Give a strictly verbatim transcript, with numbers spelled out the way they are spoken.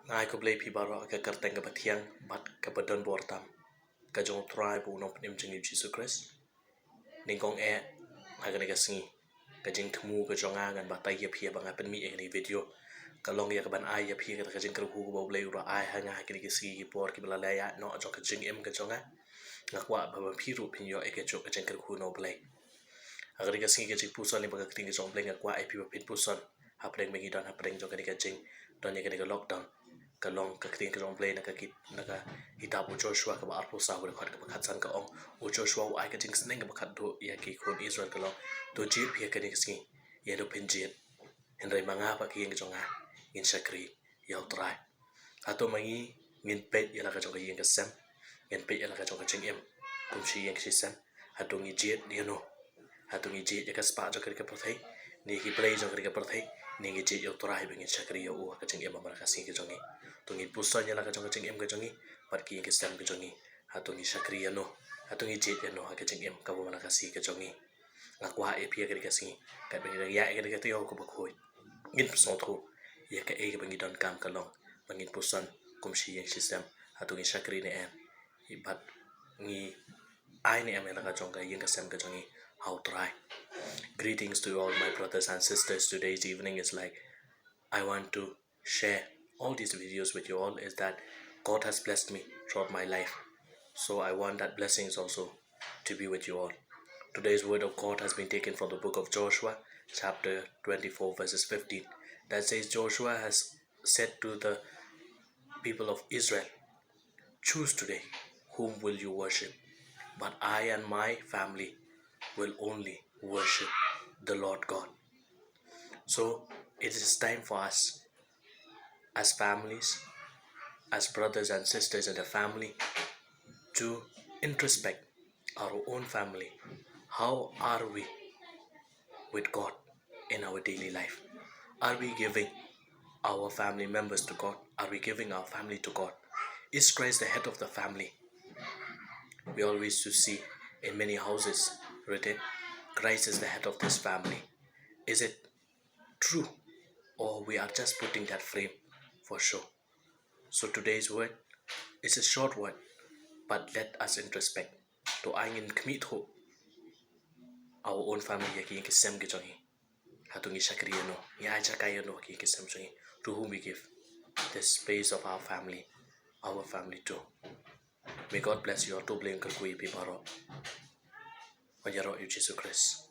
Nga ai khublei phi baroh ha ka kyrteng kaba thiang bad kaba don bor tam ka jong U Trai bad U Nongpynim jong ngi U Jisu Khrist. Nyngkong eh, ha kane ka sngi, ka jingthmu ka jong nga ngan batai ïa phi haba nga pynmih ïa kane ka video, ka long ïa kaban ai ïa phi kata ka jingkyrkhu kaba U Blei u la ai ha nga ha kine ki sngi ki por kiba la ïaid noh jong ka jingim ka jong nga. Nga kwah ba phi ruh phin ïoh ïa kajuh ka jingkyrkhu na U Blei. Ha kane ka sngi ka jingpuson lyngba ka ktien ka jong U Blei, nga kwah ïa phi ba phin puson hapdeng ba ngi don hapdeng jong kane ka jingdon ïa kane ka lockdown. Ka long ka ktien ka jong U Blei na ka kit, na ka kitab U Joshua kaba arphew saw, ka dkhot kaba khatsan, ka ong: U Joshua u ai ka jingsneng kaba khatduh ïa ki khun Israel, ka long: To jied phi ha kane ka sngi, ïa uno phin jied, hynrei ma nga bad ka ïing ka jong nga ngin shakri ïa U Trai. Hato ma ngi ngin peit ïa la ka jong ka ïing ka sem, ngin peit ïa la ka jong ka jingim kum shi ïing shi sem? Hato ngi jied ïa uno? Hato ngi jied ïa ka spah jong kane ka pyrthei, ne ki blei jong kane ka pyrthei, ne ngi jied ïa U Trai ba ngin shakri ïa u ha ka jingim ha kane ka sngi ka jong ngi? To ngin puson ïa la ka jong ka jingim ka jong ngi bad ki ïing ki sem ka jong ngi. Hato ngi shakri ïa uno? Hato ngi jied ïa uno ha ka jingim kaba ha kane ka sngi ka jong ngi? Nga kwah ïa phi ha kane ka sngi, katba ngi dang ïaid ha kane ka taïew kaba khuid, ngin pynsngewthuh ïa kaei kaba ngi donkam, ka long ba ngin puson kum shi ïing shi sem. Hato ngi shakri ne em? Bad ngi ai ne em ïa la ka jong ka ïing ka sem ka jong ngi ha U Trai? Greetings to you all, my brothers and sisters. Today's evening is like, I want to share all these videos with you all is that God has blessed me throughout my life. So I want that blessings also to be with you all. Today's word of God has been taken from the book of Joshua, chapter twenty-four, verses fifteen. That says, Joshua has said to the people of Israel, "Choose today whom will you worship, but I and my family will only worship the Lord God." So it is time for us as families, as brothers and sisters in the family, to introspect our own family. How are we with God in our daily life? Are we giving our family members to God? Are we giving our family to God? Is Christ the head of the family? We always to see in many houses written, "Christ is the head of this family." Is it true, or we are just putting that frame for show? So today's word is a short word, but let us introspect. To ai ngin khmih thuh our own family ïa ki ïing ki sem ki jong ngi. Hato ngi shakri ïa uno, ngi ai jaka ïa uno ha ki ïing ki sem jong ngi? To whom we give the space of our family, our family to? May God bless you all. To U Blei un kyrkhu ïa phi baroh. Ïaroh ïa U Jisu Khrist.